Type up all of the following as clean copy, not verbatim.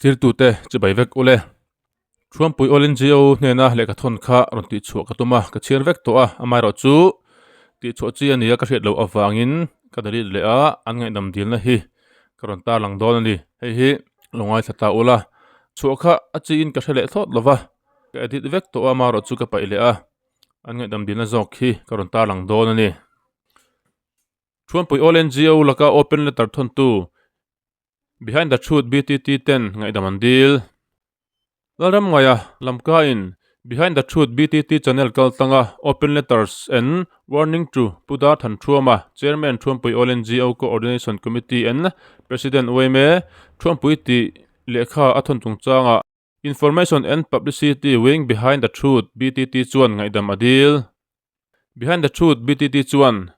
Thirtute chibai vek ule. Thuampui All NGO hnena lehkha thawn kha rawn tihchhuah ka tum a, ka chhiar vek tawh a, amaherawh chu tihchhuah chi a nia ka hriat loh avangin ka delete leh a, an ngaihdam dilna hi ka rawn tarlang dawn a ni. Hei hi lo ngaithla ta ula, chhuah kha a chiin ka hre leh thlawt lo va, ka edit vek tawh a, amaherawh chu ka paih leh a, an ngaihdam dilna zawk hi ka rawn tarlang dawn a ni. Thuampui All NGO laka open letter thawntu Behind the Truth BTT ten ngaihdam an dil. Lalramngaia Lamka-in Behind the Truth BTT channel kaltlanga Open Letters and Warning to Pu Dar Thanthuama, Chairman Thuampui All NGO Coordination Committee and President yma Thuampui tih lehkha a thawn chungchangah Information and Publicity Wing Behind the Truth BTT chuan ngaihdam a dil. Behind the Truth BTT chuan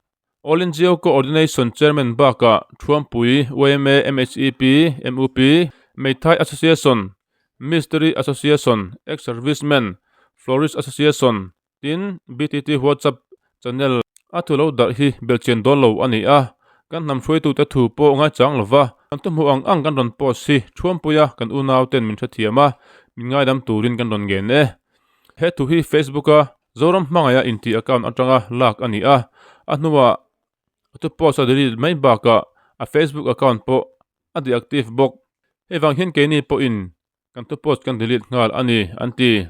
All NGO Coordination Chairman bakah Thuampui, yma, MHEP, MUP, Meithai Association, Mistiri Association, Ex-Servicemen, Florist Association tin BTT WhatsApp channel a thu lo darh hi belhchian dawn lo a ni a, kan hnam hruaitute thu pawh ngaichang lova kan thuhmuh ang ang kan rawn post hi Thuampuia kan unauten min hrethiam a, min ngaidam turin kan rawn ngen e. He thu hi Facebook-a Zoram hmangaih a intih account atanga lak a ni a, a hnuah a thu post a delete mai bakah a Facebook account pawh a deactive bawk. Hei vang hian keini pawhin kan thu post kan delete nghal a ni, an ti.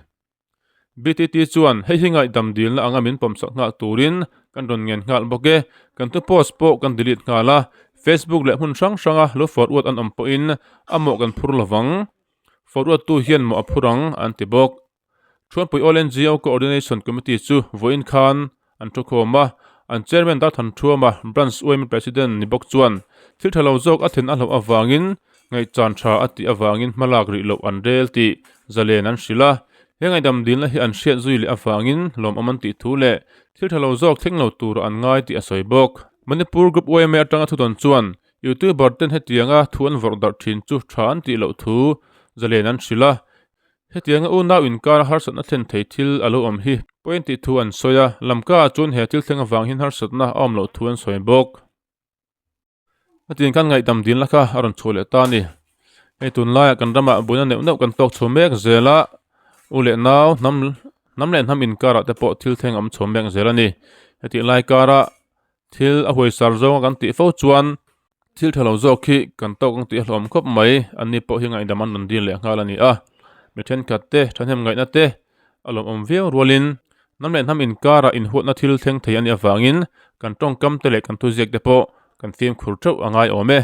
BTT chuan hei hi ngaihdam dilna anga min pawmsak nghal turin kan rawn ngen nghal bawk e. Kan thu post pawh kan delete nghal a, Facebook leh hmun hrang hranga lo forward an awm pawhin a mawh kan phur lovang. Forward tu hian mawh a phur ang, an ti bawk. Thuampui All NGO Coordination Committee chu vawiin khan an thukhawm a, an Chairman Darthan Thuama, Branch yma President ni bawk chuan thil tha lo zawk a then a hlauh avangin ngaihchan tha a tih avangin hmalak rih loh an rel tih zalen an hrilh a. He ngaihdam dilna hi an hriat zui leh avangin lawmawm an tih thu leh thil tha lo zawk thleng lo tura an ngai tih a sawi bawk. Manipur Group yma atanga thudawn chuan YouTuber ten hetianga thu an vawrh darh thin chu tha an tih loh thu zalen an hrilh a. Hetianga unau inkara harsatna thlen thei thil a lo awm hi pawi an tih thu an sawi a, Lamka ah chuan he thil thleng avang hian harsatna a awm loh thu an sawi bawk. Hetiang khan ngaihdam dilna kha a rawn chhuah leh ta a ni. Hei tunlaiah kan ramah buaina neuh neuh kan tawk chho mek zel a, u leh nau hnam hnam leh hnam inkarah te pawh thil thleng a awm chho mek zel a ni. Hetih lai karah Thil a huaisar zawnga kan tih fo chuan thil tha lo zawk hi kan tawk ang tih a hlawm khawp mai. Anni pawh hi ngaihdam an rawn dil leh nghal a ni a. Mi thenkhat te, thahnem ngaihna te a lawmawm viau rualin hnam leh hnam inkarah inhuatna thil thleng thei a nih avangin kan tawngkam te leh kan thuziak te pawh kan fimkhur theuh a ngai awm e.